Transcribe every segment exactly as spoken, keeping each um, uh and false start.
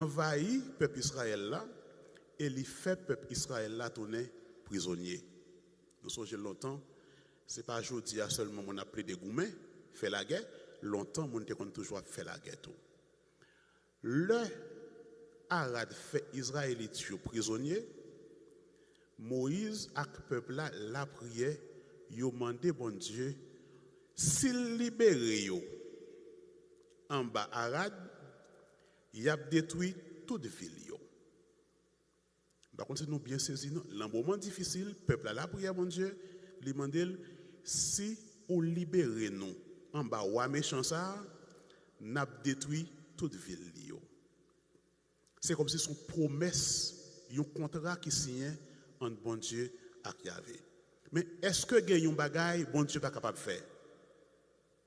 anvayi pèp Izrayèl la e li fè pèp Izrayèl la tounen prizonye. Nou sonje lontan, se pa jodi a sèlman moun ap plede goumen, fè lagè, lontan moun te konn toujou ap fè lagè tou. Lè Arad fè Izrayelit yo prizonye, Moyiz ak pèp la lapriyè, yo mande Bondye si l libere yo anba Arad, y ap detwi tout vil yo. M pa konn si nou byen sezi non. Nan moman difisil, pèp la lapriyè Bondye, li mande l, si ou libere nou anba wa mechan sa a, n ap detwi tout vil li yo. Se kòmsi se yon pwomès, yon kontra ki siyen ant Bondye ak Yave. Men èske gen yon bagay Bondye pa kapab fè?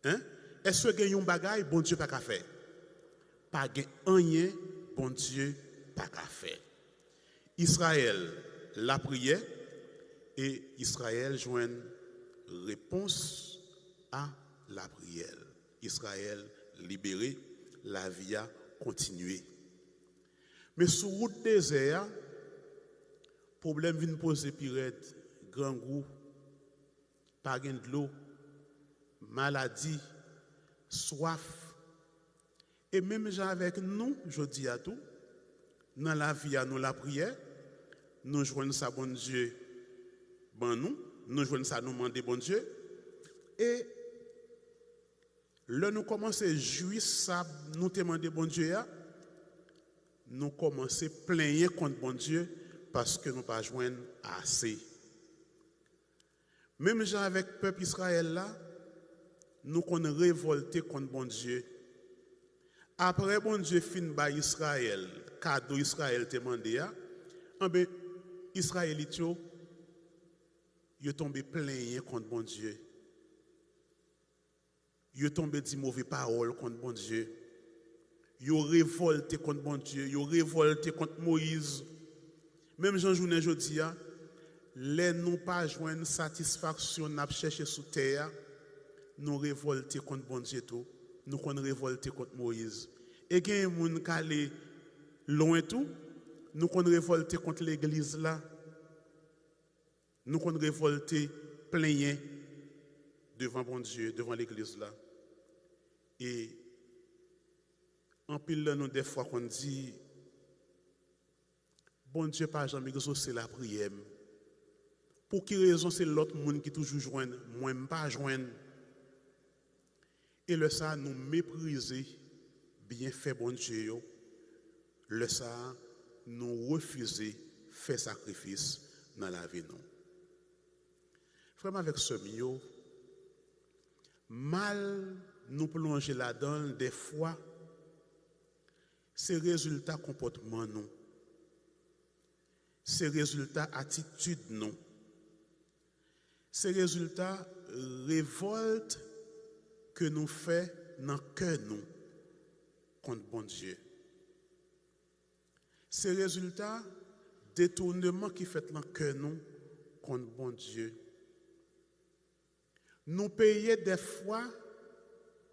Hein? Èske gen yon bagay Bondye pa ka fè? Pa gen anyen Bondye pa ka fè. Izrayèl lapriyè e Izrayèl jwenn repons a lapriyè l. Izrayèl libere, lavi a kontinye. Men sou wout dezè a, pwoblèm vin poze pi rèd, grangou, pa gen dlo, maladi, swaf. E menm jan avèk nou jodi a tou, nan lavi a nou lapriyè, nou jwenn sa Bondye ban nou, nou jwenn sa nou mande Bondye. E lè nou kòmanse jwi sa nou te mande Bondye a, nou kòmanse plenyen kont Bondye paske nou pa jwenn ase. Menm jan avèk pèp Izrayèl la, nou konn revòlte kont Bondye. Apre Bondye fin bay Izrayèl kado Izrayèl te mande a, anben, Izrayelit yo, yo tonbe plenyen kont Bondye. Yo tonbe di move pawòl kont Bondye. Yo revòlte kont Bondye. Yo revòlte kont Moyiz. Menm jan jounen jodi a, lè nou pa jwenn satisfaksyon n ap chèche sou tè a, nou revòlte kont Bondye tou. Nou konn revòlte kont Moyiz. E gen moun k ale lwen tou, nou konn revòlte kont legliz la. Nou konn revòlte, plenyen devan Bondye, devan legliz la. E anpil nan nou dèfwa konn di, Bondye pa janm egzose lapriyè m. Pou ki rezon se lòt moun ki toujou jwenn, mwen m pa jwenn? E lè sa a, nou meprize byenfè Bondye yo. Lè sa a, nou refize fè sakrifis nan lavi nou. Frè m avèk sè m yo, mal nou plonje ladan l dèfwa, se rezilta konpòtman nou. Se rezilta atitid nou. Se rezilta revòlt ke nou fè nan kè nou kont Bondye. Se rezilta detouneman ki fèt nan kè nou kont Bondye. Nou peye dèfwa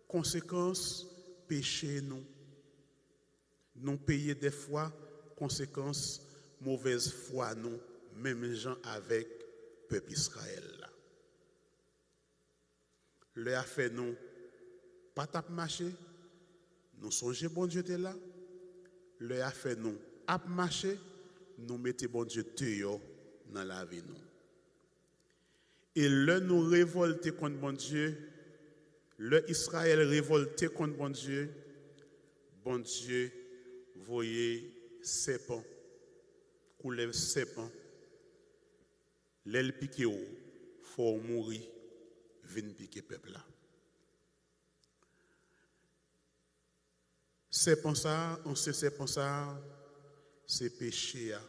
konsekans peche nou. Nou peye dèfwa konsekans movèz fwa nou, menm jan avèk pèp Izrayèl la. Lè afè nou pa t ap mache, nou sonje Bondye te la. Lè afè nou ap mache, nou mete Bondye deyò nan lavi nou. E lè nou revòlte kont Bondye, lè Izrayèl revòlte kont Bondye, Bondye voye sèpan, koulèv sèpan, lè l pike w, fò w mouri, vin pike pèp la. Sèpan sa a, ansyen sèpan sa a, se peche a.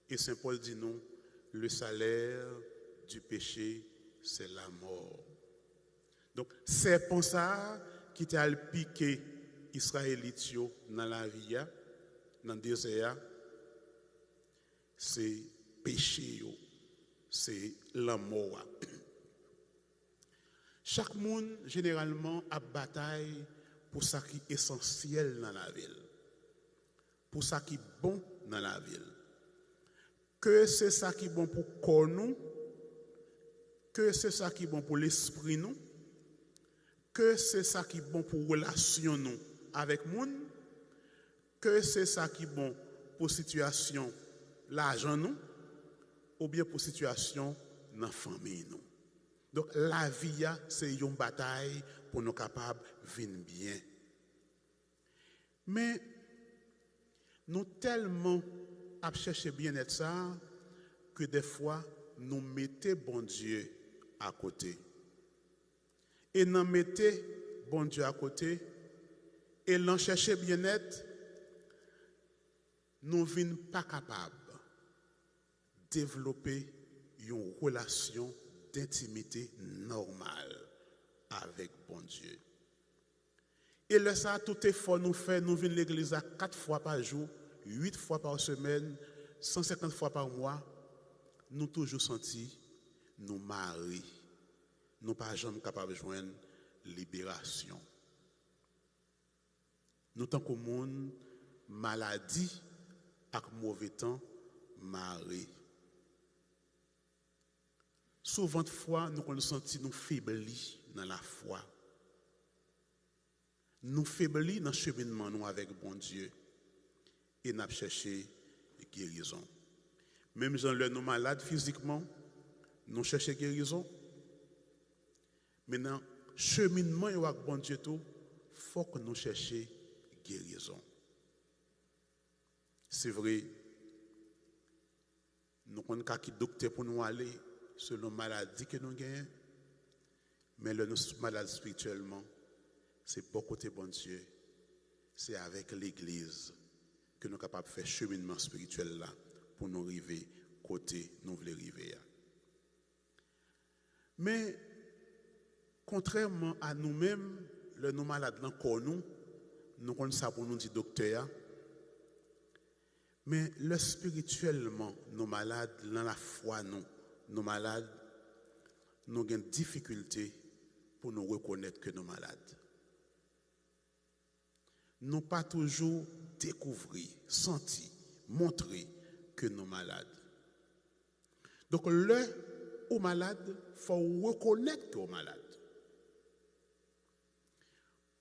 E Sen Pòl di nou, le salaire du péché, c'est la mort. Donk, sèpan sa a ki te al pike Izrayelit yo nan lavi a, nan dezè a, se peche yo, se lanmò a. Chak moun, jeneralman, ap batay pou sa ki esansyèl nan lavi l. pou sa ki bon nan lavi l. Ke se sa ki bon pou kò nou, ke se sa ki bon pou lespri nou, ke se sa ki bon pou relasyon nou avèk moun, ke se sa ki bon pou sitiyasyon lajan nou, oubyen pou sitiyasyon nan fanmiy nou. Donk, lavi a se yon batay pou nou kapab vin byen. Men, nou tèlman ap chèche byennèt sa a ke dèfwa nou mete Bondye akote. E nan mete Bondye akote, e nan chèche byennèt, nou vin pa kapab devlope yon relasyon dentimite nòmal avèk Bondye. E lè sa a, tout efò nou fè, nou vin legliz la kat fwa pa jou, uit fwa pa semèn, san senkant fwa pa mwa, nou toujou santi nou mare. Nou pa janm kapab jwenn liberasyon. Nou tankou moun maladi ak move tan mare. Souvantfwa, nou konn santi nou febli nan lafwa. Nou febli nan cheminman nou avèk Bondye. E n ap chèche gerizon. Menm jan lè nou malad fizikman, nou chèche gerizon. Men nan cheminman yo ak Bondye tou, fòk nou chèche gerizon. Se vre, nou konn ka ki doktè pou nou ale selon maladi ke nou genyen, men lè nou s- malad espirityèlman, se bò kote Bondye, se avèk legliz ke nou kapab fè cheminman espirityèl la pou nou rive kote nou vle rive a. Men, kontrèman a nou menm, lè nou malad nan kò nou, nou konn sa pou nou di doktè a. Men, lè espirityèlman nou malad, nan lafwa nou, nou malad, nou gen difikilte pou nou rekonèt ke nou malad. Nou pa toujou dekouvri, santi, montre ke nou malad. Donk, lè ou malad, fò w rekonèt ke w malad.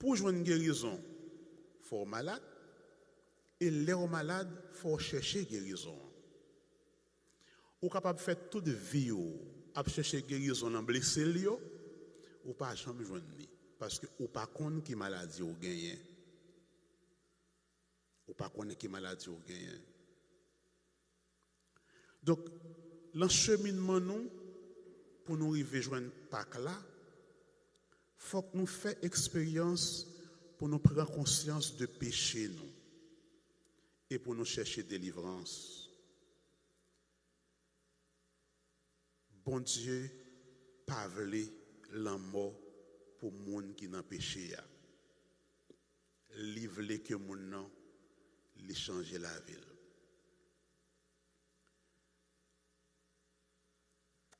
Pou w jwenn gerizon, fò w malad, e lè w malad, fò w chèche gerizon an. Ou kapab fè tout vi w ap chèche gerizon nan blese l yo, ou pa janm jwenn li, paske ou pa konn ki maladi w genyen. Ou pa konnen ki maladi w genyen. Donk, nan cheminman nou, pou nou rive jwenn Pak la, fòk nou fè eksperyans pou nou pran konsyans de peche nou e pou nou chèche delivrans. Bondye pa vle lanmò pou moun ki nan peche a. Li vle ke moun nan, li chanje lavi l.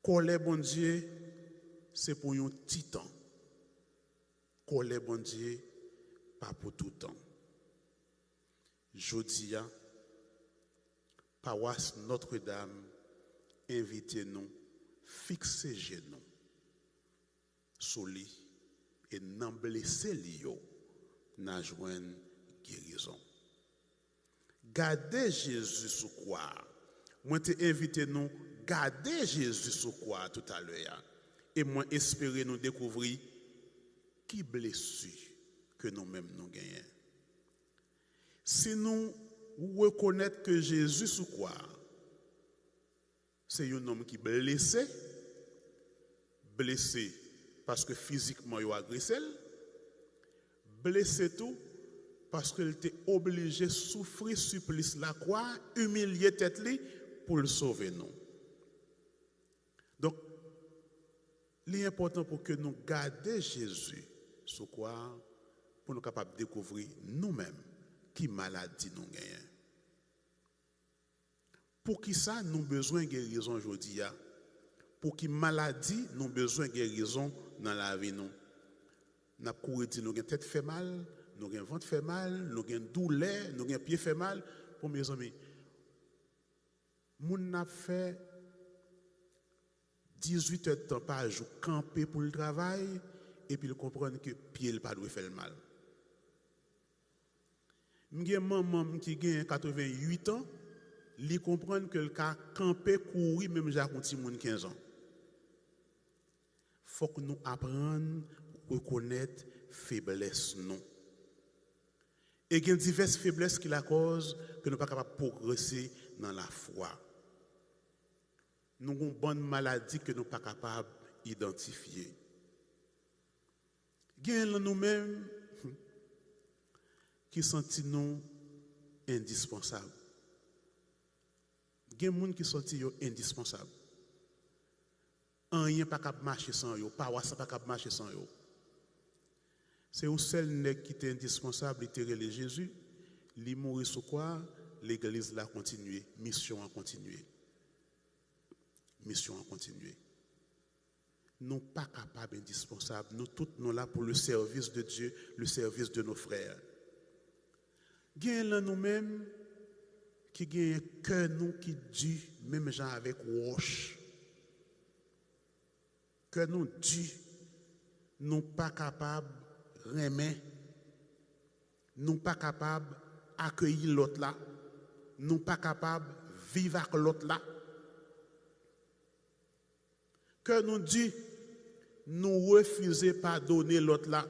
Kòlè Bondye, se pou yon ti tan. Kòlè Bondye pa pou toutan. Jodi a, pawas Nòtredam envite nou fikse je nou sou li, e nan blese li yo, n a jwenn gerizon. Gade Jezi sou kwa a. Mwen te envite nou gade Jezi sou kwa a toutalè a. E mwen espere nou dekouvri ki blesi ke nou menm nou genyen. Si nou rekonèt ke Jezi sou kwa a, se yon nonm ki blese, blese paske fizikman yo agrese l, blese tou paske l te oblije soufri siplis lakwa, imilye tèt li pou l sove nou. Donk, li enpòtan pou ke nou gade Jezi sou kwa a, pou nou kapab dekouvri nou menm ki maladi nou genyen. Poukisa nou bezwen gerizon jodi a? Pou ki maladi nou bezwen gerizon nan lavi nou? N ap kouri di nou gen tèt fè mal, nou gen vant fè mal, nou gen doulè, nou gen pye fè mal. Bon, mezanmi, moun nan ap fè dizuit èdtan pa jou kanpe pou l travay, epi l konprann ke pye l pa dwe fè l mal. M gen manman m ki genyen katreventuit an, li konprann ke l ka kanpe, kouri menm jan ak yon timoun kenz an. Fòk nou aprann rekonèt feblès nou. E gen divès feblès ki lakòz ke nou pa kapab pwogrese nan lafwa. Nou gen yon bann maladi ke nou pa kapab idantifye. Gen lan nou menm ki santi nou endispansab. Gen moun ki santi yo endispansab. Anyen pa kab mache san yo, pawas la pa kab mache san yo. Se yon sèl nèg ki te endispansab, li te rele Jezi. Li mouri sou kwa, legliz la kontinye, misyon an kontinye. Misyon an kontinye. Nou pa kapab endispansab. Nou tout, nou la pour le service de Dieu, le service de nos frères. Gen lan nou menm ki gen kè nou ki di, menm jan avèk wòch. Kè nou di, nou pa kapab renmen, nou pa kapab akeyi lòt la, nou pa kapab viv ak lòt la. Kè nou di, nou refize padone lòt la.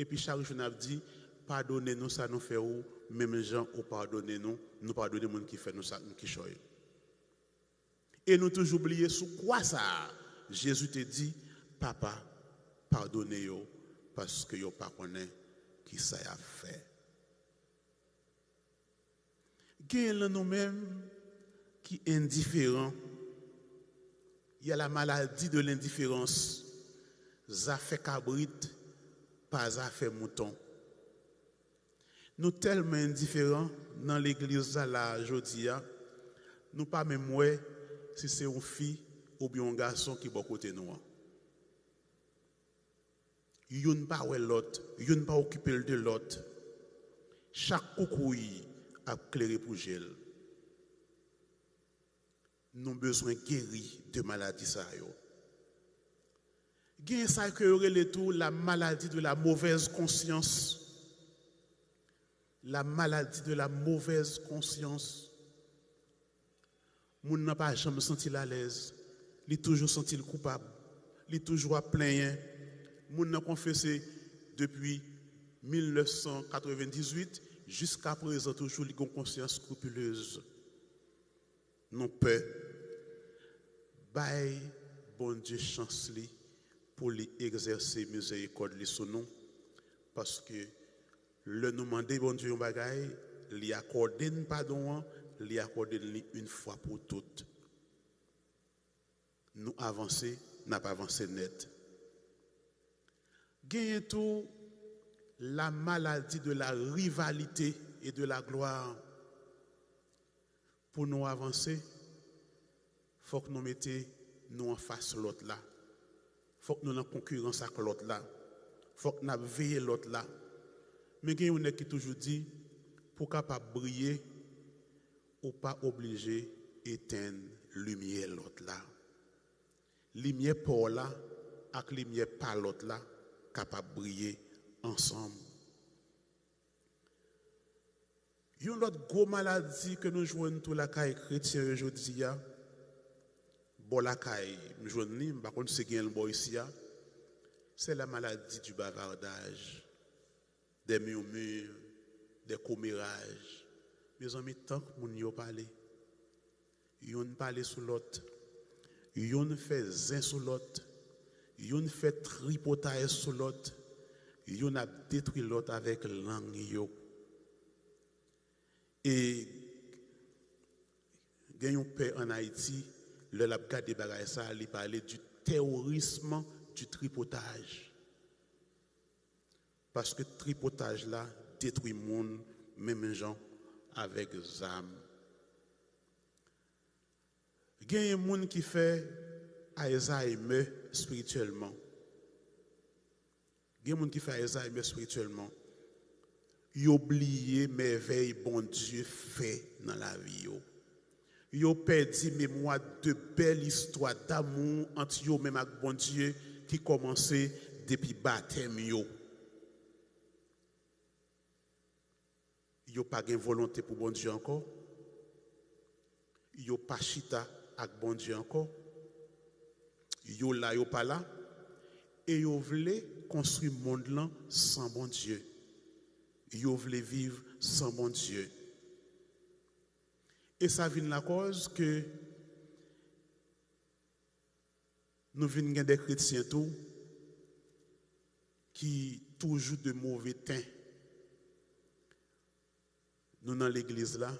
Epi chak jou n ap di, padone nou sa nou fè ou, menm jan ou padone nou, nou padone moun ki fè nou sa, nou kichòy. E nou toujou bliye sou kwa sa a, Jezi te di, Papa, padone yo, paske yo pa konnen ki sa y ap fè. Gen lan nou menm ki endiferan. Il y a la maladie de l'indifférence. Zafè kabrit pa zafè mouton. Nou tèlman endiferan nan legliz la, la jodi a, nou pa menm wè si se yon fi oubyen yon gason ki bò kote nou an. Youn pa wè lòt, youn pa okipe l de lòt. Chak koukouy ap klere pou je l. Nou bezwen geri de maladi sa yo. Gen sa ke yo rele tou la maladie de la mauvaise conscience. La maladie de la mauvaise conscience. Moun nan pa janm santi l alèz. Li toujou santi l koupab. Li toujou ap plenyen. Moun nan konfese depi mil nèf san katrevendizuit, jiska prezan toujou li gen yon konsyans skripilez. Nou pè. Bay Bondye chans li pou li egzèse mizerikòd li sou nou, paske lè nou mande Bondye yon bagay, li akòde n padon an, li akòde n li yon fwa pou tout. Nou avanse, n ap avanse nèt. Genyen tou la maladie de la rivalité et de la gloire. Pou nou avanse, fòk nou mete nou anfas lòt la. Fòk nou nan konkirans ak lòt la. Fòk n ap veye lòt la. Men gen yon nèg ki toujou di, pou w kapab briye, ou pa oblije etenn limyè lòt la. Limyè pa w la ak limyè pa lòt la kapab briye ansanm. Yon lòt gwo maladi ke nou jwenn tou lakay kretyen yo jodi a, bò lakay, m jwenn li, m pa konn si gen l bò isi a, c'est la maladie du bavardage, des murmures, des commérages. Mezanmi, tank moun yo pale. Youn pale sou lòt. Youn fè zen sou lòt. Youn fè tripotay sou lòt. Youn ap detwi lòt avèk lang yo. E gen yon pè ann Ayiti, lè l ap gade bagay sa, li pale du terrorisme du tripotage. Paske tripotaj la detwi moun menm jan avèk zam. Genyen moun ki fè Alzheimer espirityèlman. Gen moun ki fè Alzheimer espirityèlman. Yo bliye mèvèy Bondye fè nan lavi yo. Yo pèdi memwa de bèl istwa damou ant yo menm ak Bondye ki kòmanse depi batèm yo. Yo pa gen volonte pou Bondye ankò. Yo pa chita ak Bondye ankò. Yo la, yo pa la. E yo vle konstwi mond lan san Bondye. Yo vle viv san Bondye. E sa vin lakòz ke nou vin gen de kretyen tou ki toujou de move ten. Nou nan legliz la,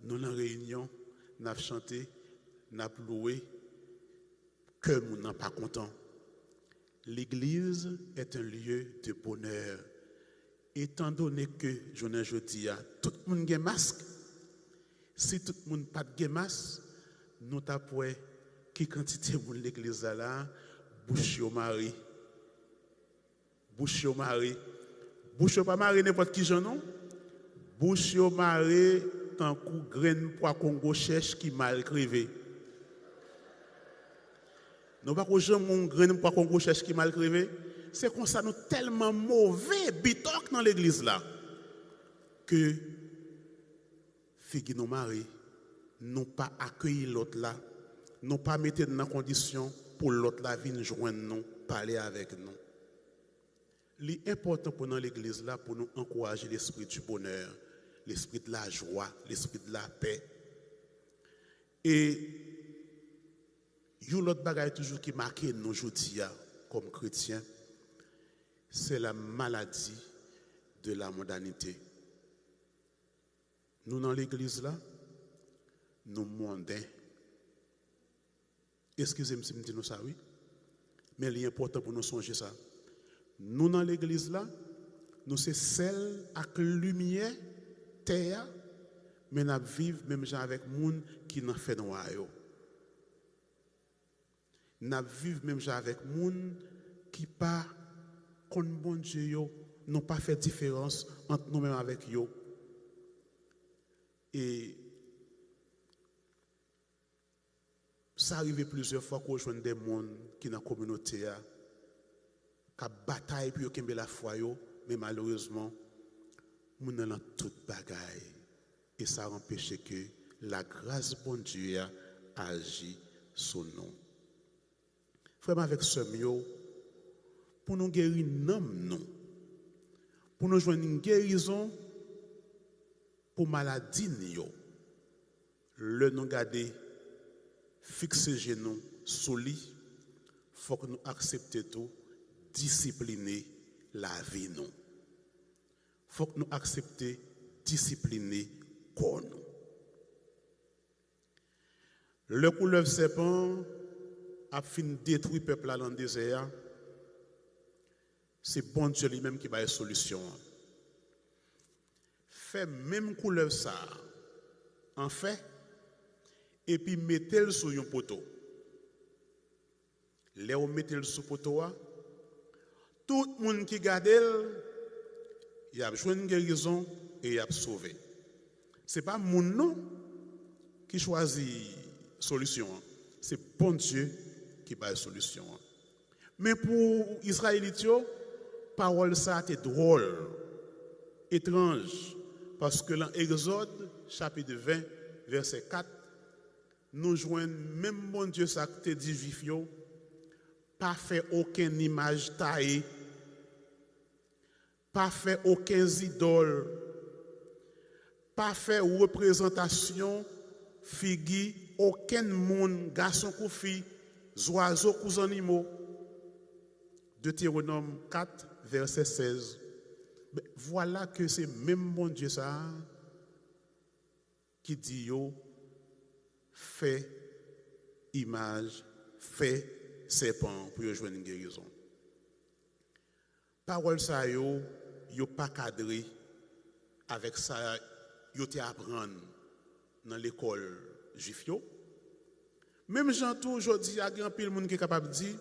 nou nan reyinyon, n ap chante, n ap louwe, kè moun nan pa kontan. L'église est un lieu de bonheur. Étant donné que jounen jodi a, tout moun gen mask, si tout moun pa t gen mask, nou t ap wè ki kantite moun legliz la la, bouch yo mare. Bouch yo mare. Bouch yo pa mare nenpòt ki jan non. Bouch yo mare tankou grenn pwa kongo chèch ki mal kreve. Nou pa ko janm wè yon grenn pwa kongo chèch ki mal kreve. Se konsa nou tèlman move bitòk nan legliz la ke figi nou mare, nou pa akeyi lòt la, nou pa mete n nan kondisyon pou lòt la vin jwenn nou, pale avèk nou. Li enpòtan pou nan legliz la pou nou ankouraje l'esprit du bonheur, l'esprit de la joie, l'esprit de la paix. E yon lòt bagay toujou ki make nou jodi a kòm kretyen, c'est la maladie de la mondanite. Nou nan legliz la, nou monden. Eskize m si m di nou sa, wi. Men li enpòtan pou nou sonje sa. Nou nan legliz la, nou se sèl ak limyè tè a, men n ap viv menm jan avèk moun ki nan fènwa yo. N ap viv menm jan avèk moun ki pa konn Bondye yo. Nou pa fè diferans ant nou menm avèk yo. E sa rive plizyè fwa ke w jwenn de moun ki nan kominote a, k ap batay pou yo kenbe lafwa yo, men malerezman, moun nan nan tout bagay. E sa anpeche ke lagras Bondye a aji sou nou. Frè m avèk sè m yo, pou nou geri nanm nou, pou nou jwenn gerizon pou maladi n yo, lè nou gade, fikse je nou sou li, fòk nou aksepte tou disipline lavi nou. Fòk nou aksepte disipline kò nou. Lè koulèv sèpan an ap fin detwi pèp la nan dezè a, se Bondye li menm ki bay solisyon an. Fè menm koulèv sa a an fè, epi mete l sou yon poto. Lè w mete l sou poto a, tout moun ki gade l, y ap jwenn gerizon e y ap sove. Se pa moun non ki chwazi solisyon an, se Bondye ki bay solisyon an. Men pou Izrayelit yo, pawòl sa a te dwòl, etranj, paske lan Egzòd, chapit ven, vèsè kat, nou jwenn menm Bondye sa k te di Jwif yo, pa fè okenn imaj taye, pa fè okenn zidòl, pa fè reprezantasyon figi okenn moun, gason kou fi, zwazo kou zannimo. Detewonòm kat, vèsè sèz. Men, vwala ke se menm Bondye sa a ki di yo fè imaj, fè sèpan an pou yo jwenn gerizon. Pawòl sa yo, yo pa kadre avèk sa yo te aprann nan lekòl jwif yo. Menm jan tou, jodi a, gen anpil moun ki kapab di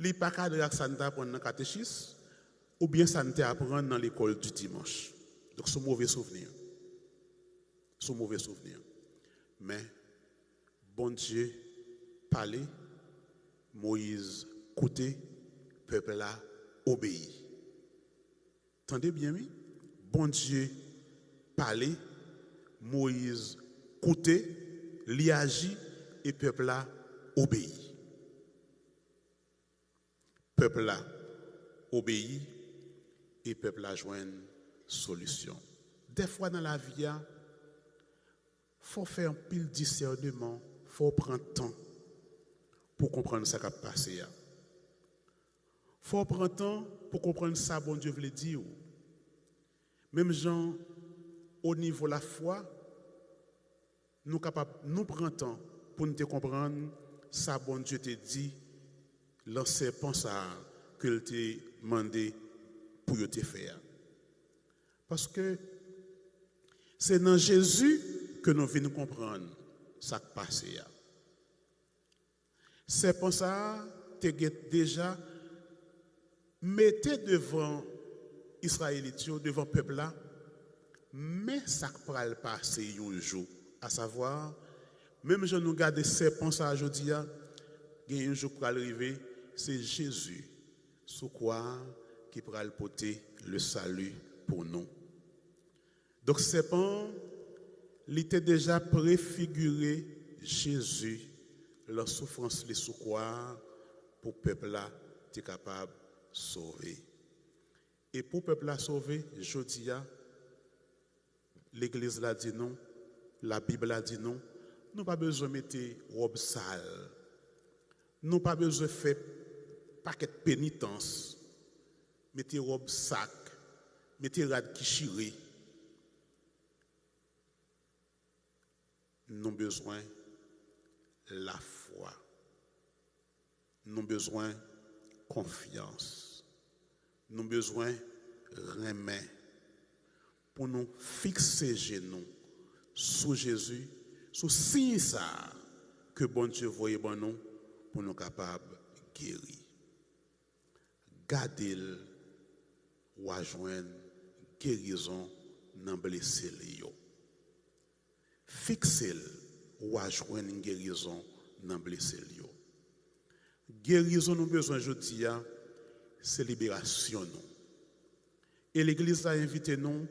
li pa kadre ak sa n te aprann nan katechis oubyen sa n te aprann nan lekòl di dimanch. Sou move souvni. Sou move souvni. Men, Bondye pale, Moyiz koute, pèp la obeyi. Tande byen, wi. Bondye pale, Moyiz koute, li aji, e pèp la obeyi. Pèp la obeyi, e pèp la jwenn solisyon. Dèfwa nan lavi a, fò w fè anpil disèneman, fò w pran tan pou w konprann sa k ap pase a. Fò w pran tan pou w konprann sa Bondye vle di w. Menm jan o nivo lafwa, nou kapab nou pran tan pou n te konprann sa Bondye te di lan sèpan sa a ke l te mande pou yo te fè a. Paske se nan Jezi ke nou vin konprann sa k pase a. Sèpan sa a te gen deja mete devan Izrayelit yo, devan pèp la, men sa k pral pase yon jou. Asavwa, menm jan nou gade sèpan sa a jodi a, gen yon jou k pral rive, se Jezi sou kwa a ki pral pote le sali pou nou. Donk, sèpan an, li te deja prefigire Jezi lan soufrans li sou kwa a pou pèp la te kapab sove. E pou pèp la sove, jodi a, legliz la di nou, Labib la di nou, nou pa bezwen mete wòb sal. Nou pa bezwen fè pakèt penitans, mete wòb sak, mete rad ki chire. Nou bezwen lafwa. Nou bezwen konfyans. Nou bezwen renmen pou nou fikse je nou sou Jezi, sou siy sa a ke Bondye voye ban nou pou nou kapab geri. Gade l, w a jwenn gerizon nan blese l yo. Fikse l, w a jwenn gerizon nan blese l yo. Gerizon nou bezwen jodi a, se liberasyon nou. E legliz la envite nou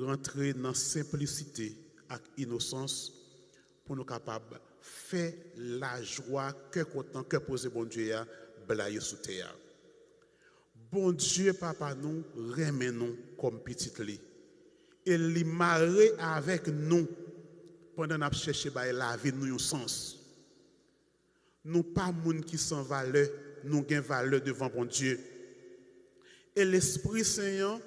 rantre nan senplisite ak inosans pou nou kapab fè lajwa, kè kontan, kè poze Bondye a blayi sou tè a. Bondye Papa nou renmen nou kòm pitit li. E li mare avèk nou pandan n ap chèche bay lavi nou yon sans. Nou pa moun ki san valè, nou gen valè devan Bondye. E Lespri Sen an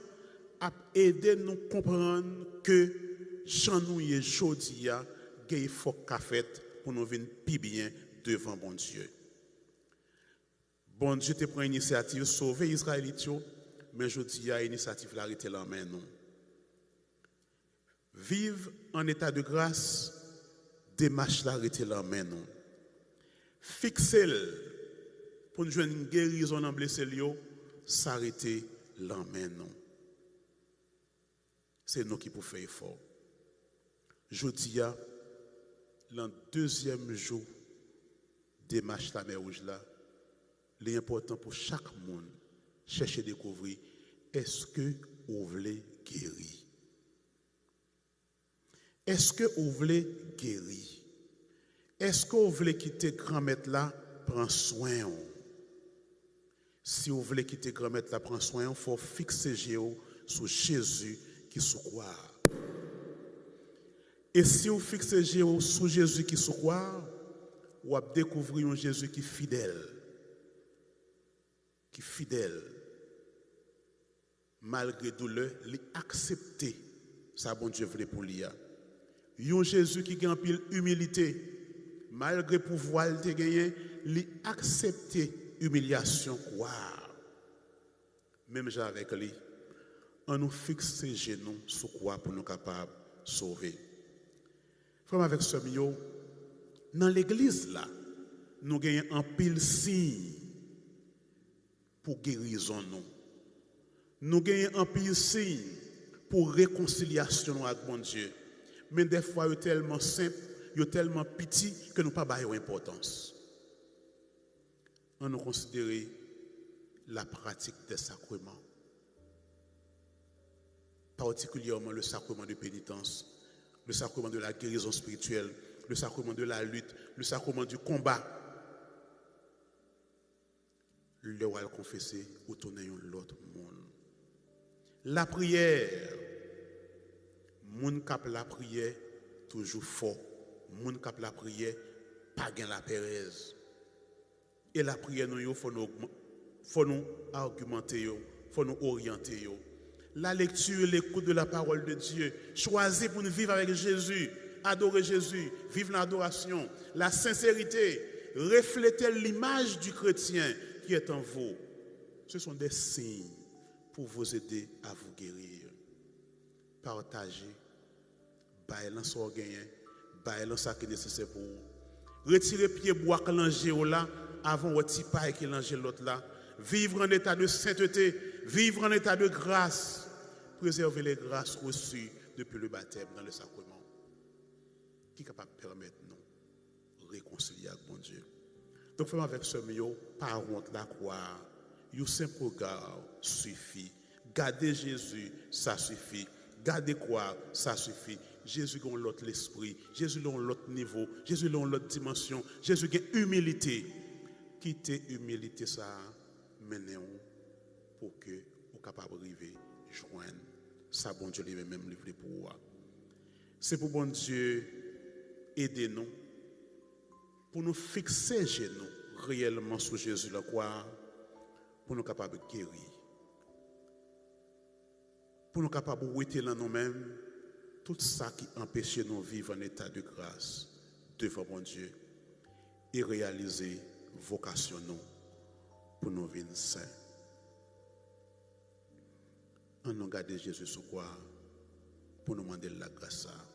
ap ede nou konprann ke jan nou ye jodi a, gen efò k ka fèt pou nou vin pi byen devan Bondye. Bondye te pran inisyativ sove Izrayelit yo, men jodi a inisyativ la rete lan men nou. Viv an eta de gras, demach la rete lan men nou. Fikse l pou n jwenn gerizon nan blese l yo, sa rete lan men nou. Se nou ki pou fè efò. Jodi a, lan dezyèm jou demach Lamè Wouj la, li enpòtan pou chak moun chèche dekouvri, èske ou vle geri? Èske ou vle geri? Èske ou vle kite Granmèt la pran swen w? Si w vle kite Granmèt la pran swen w, fò w fikse je w sou Jezi ki sou kwa a. E si w fikse je w sou Jezi ki sou kwa a, w ap dekouvri yon Jezi ki fidèl. Ki fidèl. Malgre doulè, li aksepte sa Bondye vle pou li a. Yon Jezi ki gen anpil imilite. Malgre pouvwa l te genyen, li aksepte imilyasyon kwa a. Menm jan avèk li, ann nou fikse je nou sou kwa pou nou kapab sove. Frè m avèk sè m yo, nan legliz la, nou genyen anpil siy pou gerizon nou. Nou genyen anpil siy pou rekonsilyasyon nou ak Bondye. Men dèfwa yo tèlman senp, yo tèlman piti ke nou pa ba yo enpòtans. Ann nou konsidere la pratique des sacrements, particulièrement le sacrement de pénitence, le sacrement de la guérison spirituelle, le sacrement de la lutte, le sacrement du combat. Lè w al konfese, ou tounen yon lòt moun. Lapriyè, moun k ap lapriyè toujou fò. Moun k ap lapriyè pa gen laperèz. E lapriyè nou yo, fò nou ogman-, fò nou agimante yo, fò nou oryante yo. La lecture, l'écoute de la parole de Dieu. Chwazi pou n viv avèk Jezi, adore Jezi, viv nan adorasyon. La sincérité, reflétez l'image du chrétien qui est en vous. Ce sont des signes pour vous aider à vous guérir. Pataje. Bay lan sa w genyen. Bay lan sa ki nesesè pou ou. Retire pye bwa k lan je w la avan w wè ti pay ki lan je lòt la. Vivre en état de sainteté, vivre en état de grâce. Préservez les grâces reçues depuis le baptême dans le sacrement, ki kapab pèmèt nou rekonsilye ak Bondye. Donk, frè m avèk sè m yo, pa wont lakwa a. Yon senp rega sifi. Gade Jezi, sa sifi. Gade kwa a, sa sifi. Jezi gen yon lòt lespri. Jezi gen yon lòt nivo. Jezi gen yon lòt dimansyon. Jezi gen imilite. Kite imilite sa a mennen w pou ke ou kapab rive jwenn sa Bondye li menm, menm li vle pou ou a. Se pou Bondye ede nou pou nou fikse je nou reyèlman sou Jezi lakwa a, pou nou kapab geri, pou nou kapab wete lan nou menm tout sa ki anpeche nou viv an eta de gras devan Bondye e reyalize vokasyon nou pou nou vin sen. Ann nou gade Jezi sou kwa a pou nou mande l lagras sa a.